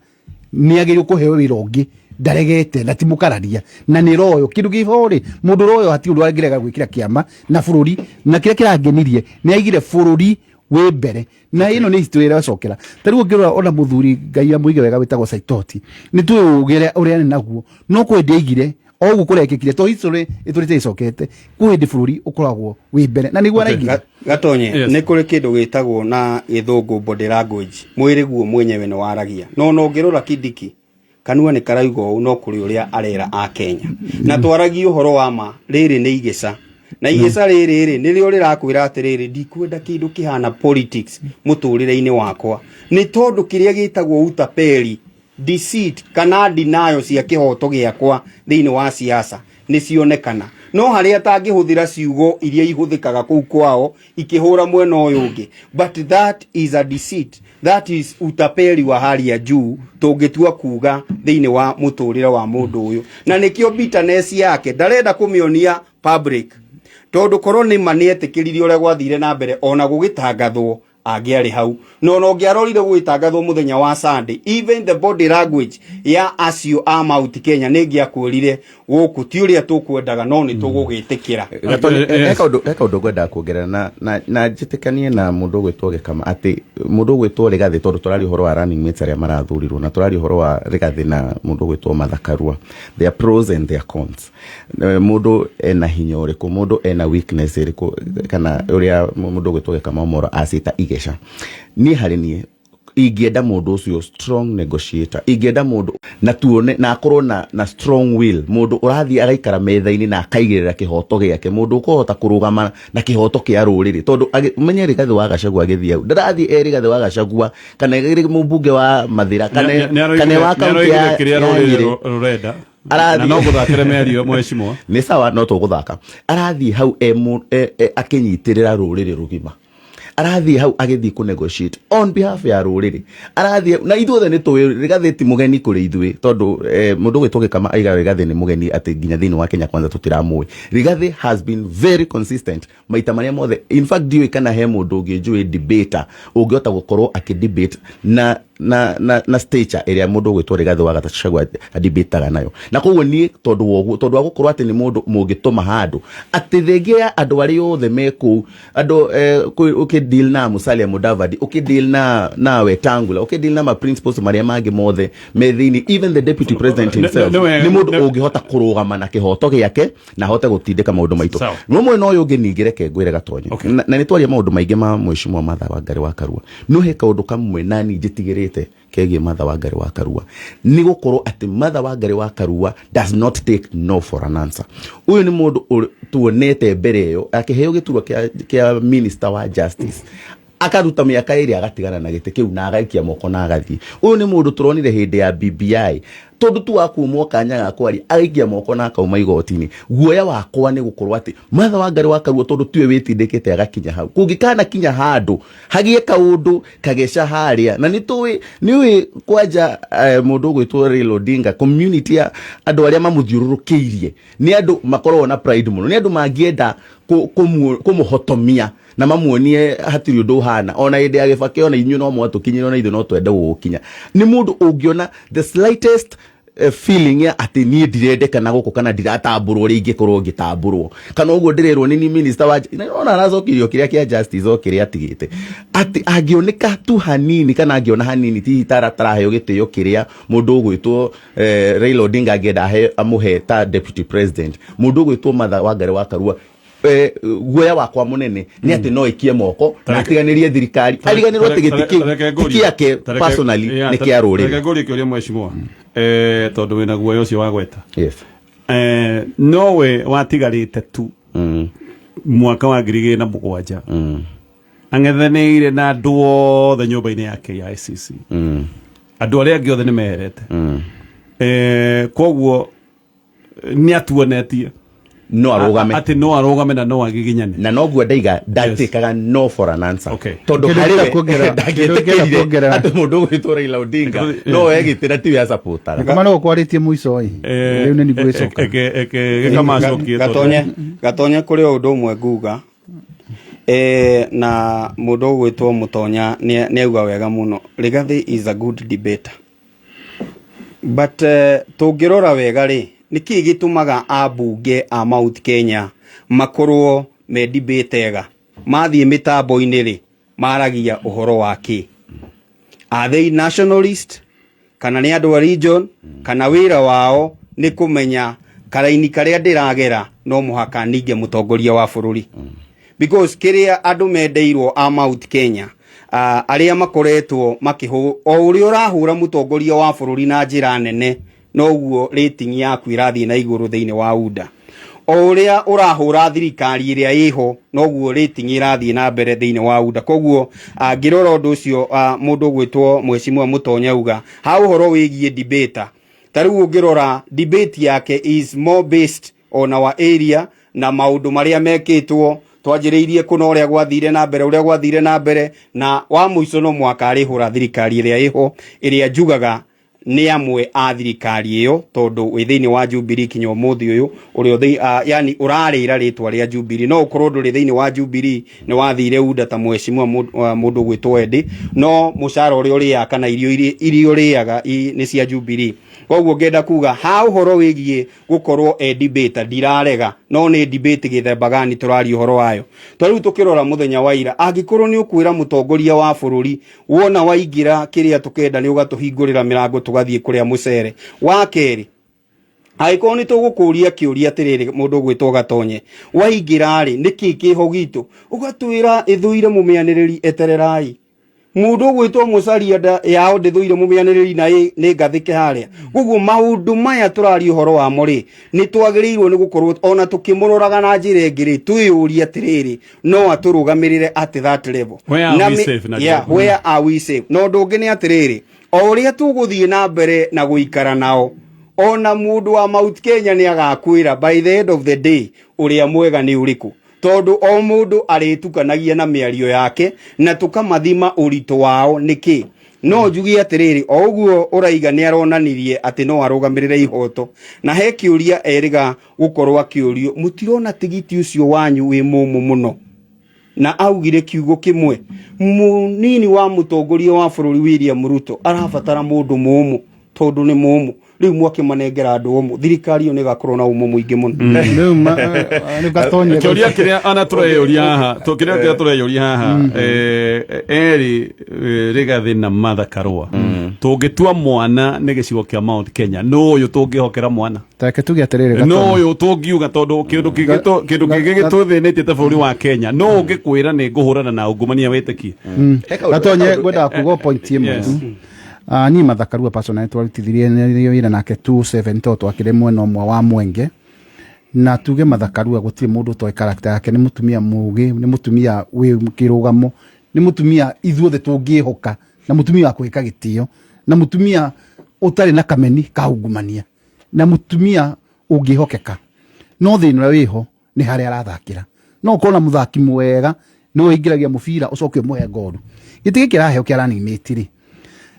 nĩ agĩrĩirwo kũheo wĩra ũngĩ, ndaregete na ti mũkararia na nĩ royo kĩndũ kĩho rĩ, mũndũ royo hatirĩ ũndũ angĩrega gwĩkĩra kĩama na bũrũri. Na kĩrĩa kĩrangenirie nĩ aigire bũrũri wĩ mbere, na ĩno nĩ history ĩracokera. Ta rĩu ũngĩrora ona mũthuri, Ngai amũige wega, wĩtagwo Saitoti, nĩ tũĩ ũgĩ ũrĩa arĩ naguo, no kwĩ hĩndĩ aigire o ũguo kũrekĩkire, to history ĩtũrĩte ĩcokete, kwĩ hĩndĩ bũrũri ũkoragwo wĩ mbere, na nĩguo araigire. Gatonye. Yes. Nĩ kũrĩ kĩndũ gĩtagwo na gĩthũngũ body language, mwĩrĩ guo mwenyewe nĩ waragia. No ũngĩrora Kindiki, kanua nĩ karauga ũũ, no kũrĩ ũrĩa arera a Kenya. Na twaragie ũhoro wa ma, rĩrĩ nĩ igeca, na igeca rĩrĩ rĩ nĩrĩo rĩrakwĩra atĩrĩrĩ, ndikwenda kĩndũ kĩhana politics mũtũrĩre-inĩ wakwa, nĩ tondũ kĩrĩa gĩtagwo utapeli, deceit kana denial cia kĩhoto gĩakwa thĩinĩ wa siasa nĩ cionekana. No harĩa atangĩhũthĩra ciugo iria ihũthĩkaga kũu kwao ikĩhũra mwena ũyũ ũngĩ, but that is a deceit, that is utapeli wa hali ya juu tũngĩtua kuga thĩinĩ wa mũtũrĩre wa mũndũ ũyũ. Na nĩkĩo bitterness yake ndarenda kũmĩonia public, tondũ korwo nĩ ma nĩ etĩkĩrire ũrĩa gwathire na mbere ona gũgĩtangathwo, angĩarĩ hau. No ona ũngĩarorire gũgĩtangathwo mũthenya wa Sunday, even the body language ya acio a Mount Kenya nĩ ngĩakwĩrire gũkũ ti ũrĩa tũkwendaga, no nĩ tũgũgĩtĩkĩra. Gatonye, Yes. he kaũndũ ngwendaga kuongerera na njĩtĩkanie na mũndũ ũgwĩtwo Gĩkama, atĩ mũndũ ũgwĩtwo Rigathĩ, tondũ tũraria ũhoro wa running mates arĩa marathurirwo, na tũraria ũhoro wa Rigathĩ na mũndũ ũgwĩtwo Martha Karua, their pros and their cons. Mũndũ ena hinya ũrĩkũ, mũndũ ena weakness ĩrĩkũ, kana ũrĩa mũndũ ũgwĩtwo Gĩkama Omoro acita igeca. Niĩ harĩ niĩ Ingĩenda mũndũ ũcio strong negotiator, ingĩenda mũndũ na tuone na akorwo na strong will, mũndũ ũrathiĩ agaikara metha-inĩ na akaigĩrĩra kĩhoto gĩake, mũndũ ũkũhota kũrũgama na kĩhoto kĩa rũrĩrĩ, tondũ ũmenye Rigathĩ wa Gachagua agĩthiĩ hau ndarathiĩ e Rigathĩ wa Gachagua kana ĩ mũmbunge wa Mathĩra kana wa kaunti ya kĩrĩa ya rũrĩrĩ Nyĩrĩ. Rũrenda Arathiĩ- na no gũthakĩre mĩario mheshimiwa. Nĩ sawa, no tũgũthaka. Arathiĩ hau akĩnyitĩrĩra rũrĩrĩ rũgima, arathiĩ hau agĩthiĩ kũ negotiate on behalf ya rũrĩrĩ, arathiĩ na ithuothe nĩ tũĩ Rigathĩ ti mũgeni kũrĩ ithuĩ, tondũ mũndũ gwĩtwo Gĩkama aiga Rigathĩ nĩ mũgeni atĩ nginya thĩinĩ wa Kenya Kwanza tũtiramũĩ. Rigathĩ has been very consistent maita marĩa mothe. In fact, ndiũĩ kana he mũndũ ũngĩ njũĩ debater ũngĩhota gũkorwo akĩ debate na stature ĩrĩa mũndũ ũgwĩtwo Rigathĩ wa Gachagua adebataga nayo. Na koguo niĩ tondũ wa ũguo, tondũ wa gũkorwo atĩ nĩ mũndũ mũngĩtũma handũ atĩ thengia ya andũ arĩa othe me kũu, andũ ũkĩ deal na Musalia Mudavadi, ũkĩ deal na Wetangula, ũkĩ deal na ma principals marĩa mangĩ mothe me thĩinĩ, even the deputy president himself, nĩ mũndũ ũngĩhota kũrũgama na kĩhoto gĩake na ahote gũtindĩka maũndũ maitũ. Sawa. No mwena ũyũ ũngĩ ningĩ reke ngwĩre Gatonye. Na nĩ twaria maũndũ maingĩ ma mheshimiwa Martha Wangari wa Karua, no he kaũndũ kamwe nani njĩtigĩrĩte kegiĩ Martha Wangari wa Karua, nĩ gũkorwo atĩ Martha Wangari wa Karua does not take no for an answer. Ũyũ nĩ mũndũ tuonete mbere ĩyo akĩheo gĩturwa kĩa minister wa justice, akaruta mĩaka ĩrĩ agatigana na gĩtĩ kĩu na agaikia moko na agathiĩ. Ũyũ nĩ mũndũ tũronire hĩndĩ ya BBI, tondũ tu wakumwo kanya ga kwaria, agaikia moko na akauma igoti-inĩ. Guoya wakwa nĩ gũkorwo atĩ Martha Wangari wa Karua, tondũ tiwe wĩtindĩkĩte agakinya hau, kũngĩkana kinya handũ hagĩe kaũndũ kageca harĩa, na nĩ tũĩ nĩ ũĩ kwanja mũndũ ũgwĩtwo Raila Odinga, community ya andũ arĩa mamũthiũrũrũkĩirie nĩ andũ makoragwo na pride mũno, nĩ andũ mangĩenda kũmũhotomia na mamuonie hatirĩ ũndũ ũhana. Ona hĩndĩ ya Gĩbakĩ, ona inyuĩ no mwatũkinyire, ona ithuĩ no twende gũgũkinya. Nĩ mũndũ ũngĩona the slightest feeling ya atĩ niĩ ndirendekana gũkũ kana ndiratambũrwo ũrĩa ingĩkorwo ngĩtambũrwo kana ũguo ndĩrerwo nĩ ni minister wa na ona aracokirio kĩrĩa kĩa justice o kĩrĩa atigĩte, atĩ angĩoneka tu hanini kana angĩona hanini tihi taraheo gĩtĩo kĩrĩa mũndũ ũgwĩtwo Raila Odinga angĩenda amũhe ta deputy president, mũndũ ũgwĩtwo Martha Wangari wa Karua, guoya wakwa mũnene nĩ atĩ no ikie moko na atiganĩrie thirikari, ariganĩrwo atĩ gĩtĩ kĩu ti kĩake personally, nĩ kĩa rũrĩrĩ. Reke ngũrie kĩũria, mheshimiwa, tondũ wĩna guoya ũcio wa gweta. Yes. Nowe watigarĩte tu mwaka wa 2007 ang'ethanĩire na andũ othe nyũmba-inĩ ya KICC, andũ arĩa angĩ othe nĩ meherete. Koguo nĩ atuonetie no arũgame, atĩ no arũgame na no agiginyane. Na noguo ndaiga ndatĩkaga no for an answer, tondũ Kĩndũ harĩ ngĩenda we kĩndũ ngĩenda ndangĩtĩkĩrire atĩ mũndũ ũgwĩtwo Raila Odinga no egĩtĩra tiwe acapotaga. Kama no kwarĩtie mũico ĩ, rĩu nĩ ndigwĩcoka. Gĩkamacokie. Gatonye, Gatonye, kũrĩ o ũndũ ũmwe nguga na mũndũ ũgwĩtwo Mũtonya nĩ auga wega mũno. Rigathi is a good debater, but tũngĩrora wega rĩ, nĩkĩ gĩtũmaga ambunge a Mount Kenya makorwo me debate ega mathiĩ mĩtambo-inĩ rĩ, maragia ũhoro wa kĩ? Are they nationalist kana nĩ andũ a region, kana wĩra wao nĩ kũmenya karaini karĩa ndĩragera no mũhaka ninge mũtongoria wa bũrũri? Because kĩrĩa andũ mendeirwo a Mount Kenya, arĩa makoretwo makĩhũ o ũrĩa ũrahũra mũtongoria wa bũrũri na njĩra nene, noguo rating yaku ĩrathiĩ na igũrũ thĩinĩ wa UDA. O ũrĩa ũrahũra thirikari ĩrĩa ĩho, noguo rating ĩrathiĩ na mbere thĩinĩ wa UDA. Koguo ngĩrora ũndũ ũcio, mũndũ ũgwĩtwo mheshimiwa Mũtonya auga ha ũhoro wĩgiĩ debater, ta rĩu ũngĩrora debate yake is more based on our area na maũndũ marĩa mekĩtwo twanjĩrĩirie kũna, ũrĩa gwathire na mbere, ũrĩa gwathire na mbere, na wa mũico no mwaka arĩhũra thirikari ĩrĩa ĩho, ĩrĩa njugaga nĩ amwe a thirikari ĩyo, tondũ wĩ thĩinĩ wa Jubilee kinya ũmũthĩ ũyũ ũrĩa yani ũrarĩra rĩtwa rĩa Jubilee. No ũkorwo ndũrĩ thĩinĩ wa Jubilee, nĩ wathire UDA ta mheshimiwa mũndũ ũgwĩtwo Eddie, no mũcara ũrĩa ũrĩaga kana irio iria ũrĩaga nĩ cia Jubilee. Koguo ngenda kuga ha ũhoro wĩgiĩ gũkorwo e debater, ndirarega, no nĩ debate gĩthemba gani tũraria ũhoro wayo? Ta rĩu tũkĩrora mũthenya wa ira, angĩkorwo nĩ ũkwĩra mũtongoria wa bũrũri wona waingĩra kĩrĩa tũkenda nĩ ũgatũhingũrĩra mĩrango tũgathiĩ kũrĩa mũcere wa kerĩ, angĩkorwo nĩ tũgũkũria kĩũria atĩrĩrĩ, mũndũ ũgwĩtwo Gatonye, waingĩra rĩ, nĩkĩ kĩho gitũ ũgatwĩra ĩthũire mũmĩanĩrĩri etererai. Mundu ugwitwo Mucaria nda yao ndithuire mumianiriri na ni ngathike haria. Koguo maundu maya turaria uhoro wamo ri, ni twagiriirwo ni gukorwo ona tukimuroraga na njira ingi ri, twiyurie atiriri, no aturugamirire at that level. Where are Na we safe, na yeah, njira? Where are we safe? Na undu ungi ni atiriri, o uria tuguthie na mbere na guikara nao, ona mundu wa Mount Kenya ni agakwira by the end of the day uria mwega ni uriku, tondu o mundu aritukanagia na miario yake na tukamathima uritu wao niki. No njugie atiriri, o uguo uraiga ni aronanirie ati no arugamirire ihoto, na he kiuria eriga gukorwo akiurio, mutirona tigiti ucio wanyu wi mumu muno? Na augire kiugo kimwe, munini wa mutongoria wa bururi William Ruto arabatara mundu mumu, tondu ni mumu. Riu mwakimanengera andu omu, thirikari iyo nigakorwo na umu muingi muno. Rĩu rĩu Gatonye Kĩũria kĩrĩa ana tũreyũria haha, kĩrĩa kĩrĩa tũreyũria haha, erĩ, Rigathĩ na Martha Karũa, tũngĩtua mwana nĩ gĩcigo kĩa Mount Kenya, nũ ũyũ tũngĩhokera mwana? Take tuge atĩrĩrĩ, Nũ Gatonye. ũyũ tũngiuga, tondũ kĩndũ kĩngĩ kĩndũ kĩngĩ gĩtũthĩnĩtie ta bũrũri wa Kenya, nũ ũngĩkwĩra nĩ ngũhũrana na ungumania wĩtĩkie? Gatonye, ngwendaga kuga o point ĩmwe tu. Niĩ Martha Karua personally twarutithirie wĩra nake 27 to twakĩrĩ mwena ũmwe wa Mwenge, na tuge Martha Karua gũtirĩ mũndũ ũtoĩ character yake. Nĩ mũtumia mũgĩ, nĩ mũtumia wĩ kĩrũgamo, nĩ mũtumia ithuothe tũngĩhoka, na mũtumia wa kwĩka gĩtĩo, na mũtumia ũtarĩ na kameni ka ungumania, na mũtumia ũngĩhokeka. No thĩna ũrĩa wĩho nĩ harĩa arathakĩra. No ũkorwo na mũthaki mwega, nĩwe ũingĩragia mũbira ũcoke ũmũhe ngoru. Gĩtĩ gĩkĩ araheo kĩa running mate rĩ,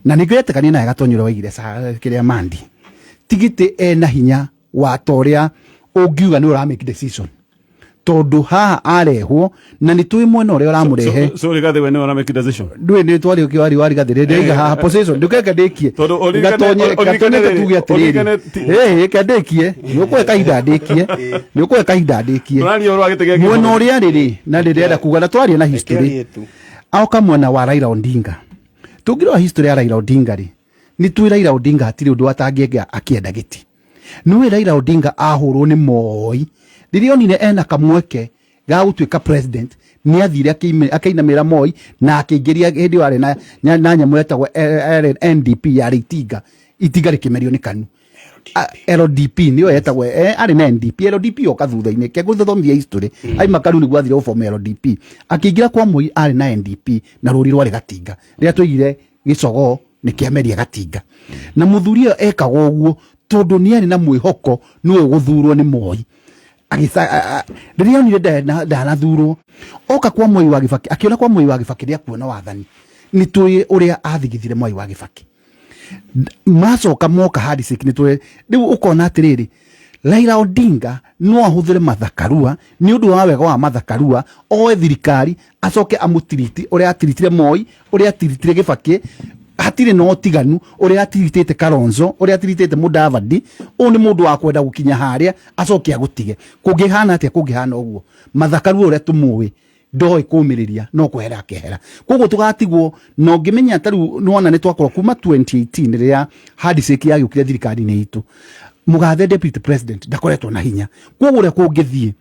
na nĩkĩo etĩkania naye Gatonye ũrĩa waigire kĩrĩa Mandi ti gĩtĩ ena hinya wa ta ũrĩa ũngiuga nĩ ũra make decision, tondũ haha arehwo na nĩ tũĩ mwena ũrĩa ũramũrehe. So Rigathĩ we nĩwe ũra make decision? Ndũĩ nĩ twari ũkĩ wari Rigathĩ ndĩraiga haha position, ndũkeke ndĩkie. Tondũ Gatonye, Gatonye, tuge atĩrĩrĩ, ĩĩ ke ndĩkie, nĩ ũkũhe kahinda ndĩkie, nĩ ũkũhe kahinda ndĩkie. Tũraria ũhoro wa gĩtĩ gĩa Mwena kĩbũrũri. ũrĩa rĩrĩ na ndĩrenda kuga na twaria na history Reke tu. Aoka mwena wa Raila Odinga, tũngĩrora history ya Raila Odinga rĩ, nĩ tũĩ Raila Odinga hatirĩ ũndũ atangĩenga akĩenda gĩtĩ. Nĩũĩ Raila Odinga ahũrwo nĩ Moi rĩrĩa onire ena kamweke ga gũtuĩka president, nĩ athire akĩinamĩra Moi na akĩingĩria hĩndĩ ĩyo arĩ na nyamũ yetagwo NDP, yarĩ itinga, itinga rĩkĩmerio nĩ KANU. LDP nĩyo yetagwo, arĩ na NDP, LDP yoka thutha-inĩ. Ke gũthomithia history, aima KANU nĩguo athire gũboma LDP, akĩingĩra kwa Moi arĩ na NDP na rũri rwarĩ Gatinga, rĩrĩa twaigire gĩcogoo nĩ kĩameria Gatinga. Na mũthuri ũyũ ekaga ũguo tondũ nĩ arĩ na mwĩhoko nĩwe ũgũthurwo nĩ Moi. Rĩrĩa onire ndanathurwo, oka kwa Moi wa Kibaki, akĩona kwa Moi wa Kibaki nĩakuona wathani. Nĩ tũĩ ũrĩa athigithire Moi wa Kibaki. Macoka moka handshake, nĩ tũĩ rĩu ũkona atĩrĩrĩ, Raila Odinga no ahũthĩre Martha Karua nĩ ũndũ wa wega wa Martha Karua, oe thirikari acoke amũtiriti ũrĩa atiritire Moi, ũrĩa atiritire Kibaki, hatirĩ na ũtiganu, ũrĩa atiritĩte Kalonzo, ũrĩa atiritĩte Mudavadi. Ũyũ nĩ mũndũ wa kwenda gũkinya harĩa acoke agũtige. Kũngĩhana atĩa? Kũngĩhana ũguo, Martha Karua ũrĩa tũmũĩ ndoĩ kũmĩrĩria, no kwehera akehera. Koguo tũgatigwo na ũngĩmenya ta rĩu nĩwona nĩ twakorwo kuma 2018 rĩrĩa handshake yagĩũkire thirikari-inĩ itũ, mũgathe deputy president ndakoretwo na hinya. Koguo ũrĩa kũngĩthiĩ,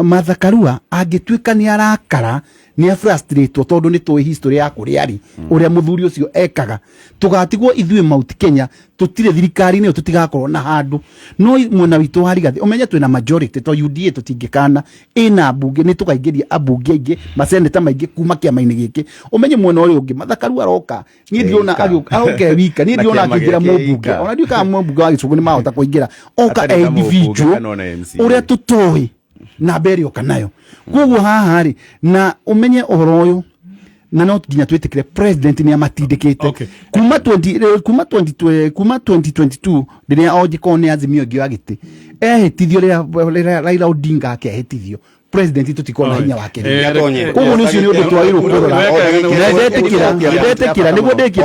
Martha Karua angĩtuĩka nĩ arakara, nĩ afrustratwo, tondũ nĩ tũĩ history ya kũrĩa arĩ, ũrĩa mũthuri ũcio ekaga, tũgatigwo ithuĩ Mount Kenya tũtirĩ thirikari-inĩ ĩyo, tũtigakorwo na handũ. No mwena witũ wa Rigathĩ ũmenye twĩna majority, to UDA tũtingĩkana ĩna mbunge, nĩ tũkaingĩria ambunge aingĩ, maseneta maingĩ kuma kĩama-inĩ gĩkĩ. Ũmenye mwena ũrĩa ũngĩ Martha Karua aroka, niĩ ndĩrona Eika. agĩũka, aroka e wika, niĩ Na ndĩrona kĩama akĩingĩra gĩake mũmbunge. eika. Ona ndiũĩ kana mũmbunge wa Gĩcũgũ nĩ mahota kũingĩra, oka Atarĩ e na mũmbunge individual kana ona MCA. ũrĩa tũtoĩ namba ĩrĩa oka nayo. Koguo haha rĩ, na ũmenye ũhoro ũyũ, na no nginya twĩtĩkĩre president nĩ amatindĩkĩte. Kuma 20, kuma 20, kuma 2022 rĩrĩa onjĩkorwo nĩ Azimio ĩngĩ ya gĩtĩ ehĩtithio, rĩrĩa Raila Odinga akehĩtithio president, tũtikorwo na hinya wake. Gatonye. Koguo nĩ ũcio nĩ ũndũ twagĩrĩirwo kũrora. Na ndetĩkĩra nĩguo ndĩkie,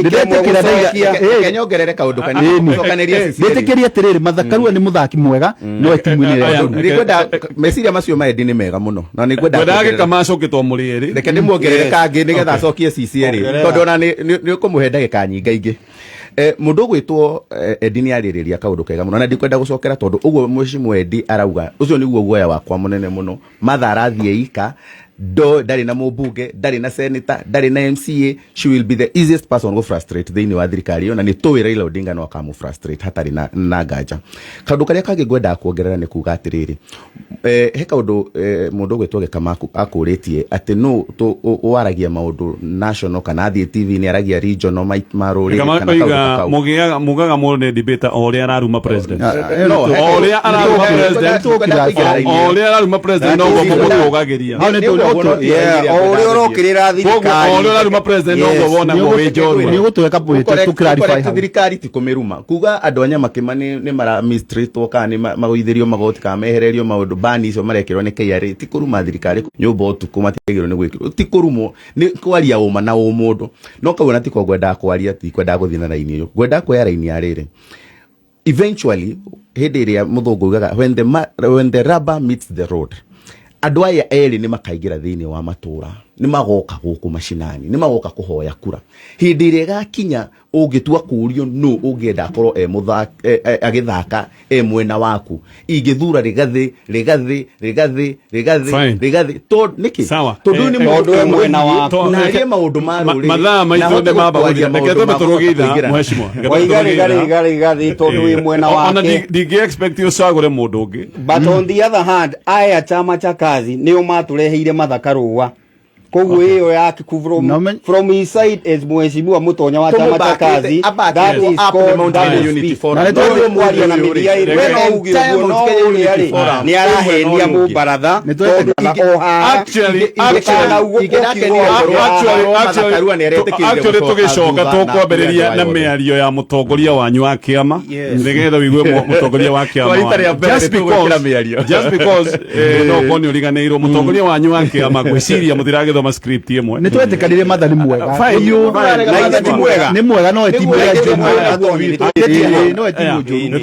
ndetĩkĩra ndaiga Reke nyongerere kaũndũ kanini gũcokanĩria CCA. ndĩtĩkĩrie atĩrĩrĩ, Martha Karua nĩ mũthaki mwega, no timu-inĩ ĩrĩa Aya. njũru. Nĩngwenda meciria macio ma Eddie nĩ mega mũno na nĩngwenda Ngwendaga kuongerera- gĩkamacũkĩtwo mũrĩ erĩ. Reke ndĩmuongerere kangĩ nĩgetha acokie CCA rĩ, Ongerera. tondũ ona nĩ ũkũmũhe ndagĩka nyingaingĩ. Mũndũ ũgwĩtwo Eddie nĩ arĩrĩria kaũndũ kega mũno na ndikwenda gũcokera, tondũ ũguo mheshimiwa Eddie arauga, ũcio nĩguo guoya wakwa mũnene mũno. Martha arathiĩ ika. Ndo ndarĩ na mũmbunge, ndarĩ na senator, ndarĩ na MCA. She will be the easiest person go frustrate thĩinĩ wa thirikari ĩyo, na nĩ tũĩ Raila Odinga no akamũ frustrate hatarĩ na nganja. Kaũndũ karĩa kangĩ ngwendaga kuongerera nĩ kuga atĩrĩrĩ, he kaũndũ mũndũ ũgwĩtwo Gĩkama akũrĩtie atĩ nũ waragia maũndũ national kana athiĩ TV nĩ aragia regional ma rũrĩrĩ kana kaũndũ ta oiga kau. Mugiaga mugaga mũndũ nĩ debater o ũrĩa araruma president. No, O ũrĩa araruma president, o ũrĩa araruma president noguo mũmũtũgagĩria. Hau nĩ Yeah, o ũrĩa ũrokĩrĩra Koguo o thirikari. ũrĩa ũraruma president noguo wonagwo wĩ njorua. Nĩ ũgũtweka point tũ clarify Correct. hau. Thirikari ti kũmĩruma, kuga andũ a Nyamakĩma nĩ mara mistreatwo kana nĩ magũithĩrio magoti kana mehererio maũndũ, bani icio marekĩrwo nĩ KRA, ti kũruma thirikari. Nyũmba ũtukũ matiagĩrĩirwo nĩ gwĩkĩrwo, ti kũrumwo, nĩ kwaria ũma na ũmũndũ. No kau ona tiko ngwendaga kwaria, ti kwendaga gũthiĩ na raini ĩyo, ngwendaga kuoya raini ya rĩrĩ. Eventually, hĩndĩ ĩrĩa mũthũngũ ugaga when the rubber meets the road, andũ aya erĩ nĩ makaingĩra thĩinĩ wa matũra, nĩ magoka gũkũ macinani, nĩ magoka kũhoya kura. Hĩndĩ ĩrĩa ĩgakinya ũngĩtua kũũrio nũ ũngĩenda akorwo e agĩthaka e mwena waku, ingĩthura Rigathĩ, Rigathĩ, Rigathĩ, Rigathĩ. Fine. Rigathĩ, tondũ nĩkĩ? Sawa. Tondũ Eh, nĩ eh, mũndũ tondũ e mwena waku. na arie maũndũ ma rũrĩrĩ, Mathaa na maitũ ahote nĩ mamba gũkwaria gũthira. Reke maũndũ twambe ma kũhota tũrũge ithaa, kũingĩrana. mheshimiwa. Reke twambe Waiga tũrũge Rigathĩ, ithaa. Rigathĩ tondũ wĩ mwena Ona wake. ndingĩ expect ũcagũre mũndũ ũngĩ. But on the other hand, aya chama cha kazi nĩo matũreheire Mathaka Rũa, koguo ĩyo yake No, men- from his side as mheshimiwa Mũtonya wa chama cha kazi, that is called double speak. Na nĩ Tondũ mwaria na mĩthia ĩrĩ, we no uge ũguo, no ũrĩa rĩ nĩ arahenia mũbaratha Nĩ twetĩkĩra- tondũ o haha Actually, tũgĩcoka tũkwambĩrĩria na mĩario ya mũtongoria wanyu wa kĩama, nĩgetha ũigue mũtongoria wa kĩama Kwa rita rĩa wanyu. mbere Just nĩ tũgwĩkĩra because- mĩario. Just because no ũkorwo nĩ ũriganĩirwo mũtongoria wanyu wa kĩama, ngwĩciria mũtiragĩthoma script ĩmwe. Nĩ twetĩkanire Matha nĩ mwega. Fine. Fine. Na ithe ti mwega. Nĩ mwega, no eti mwega njũru. Ĩĩ, no eti Aya. mũnjũru. Nĩ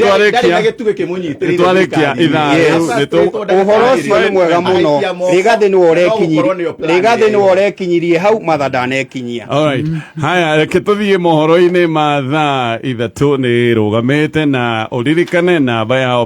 twarĩkia ithaa rĩu, Ũhoro ũcio nĩ mwega mũno. Rigathĩ nĩwe ũrekinyirie, Rigathĩ nĩwe ũrekinyirie hau, Matha ndanekinyia. Alright. Haya, reke tũthiĩ mohoro-inĩ ma thaa 3 nĩ rũgamĩte na ũririkane namba yao.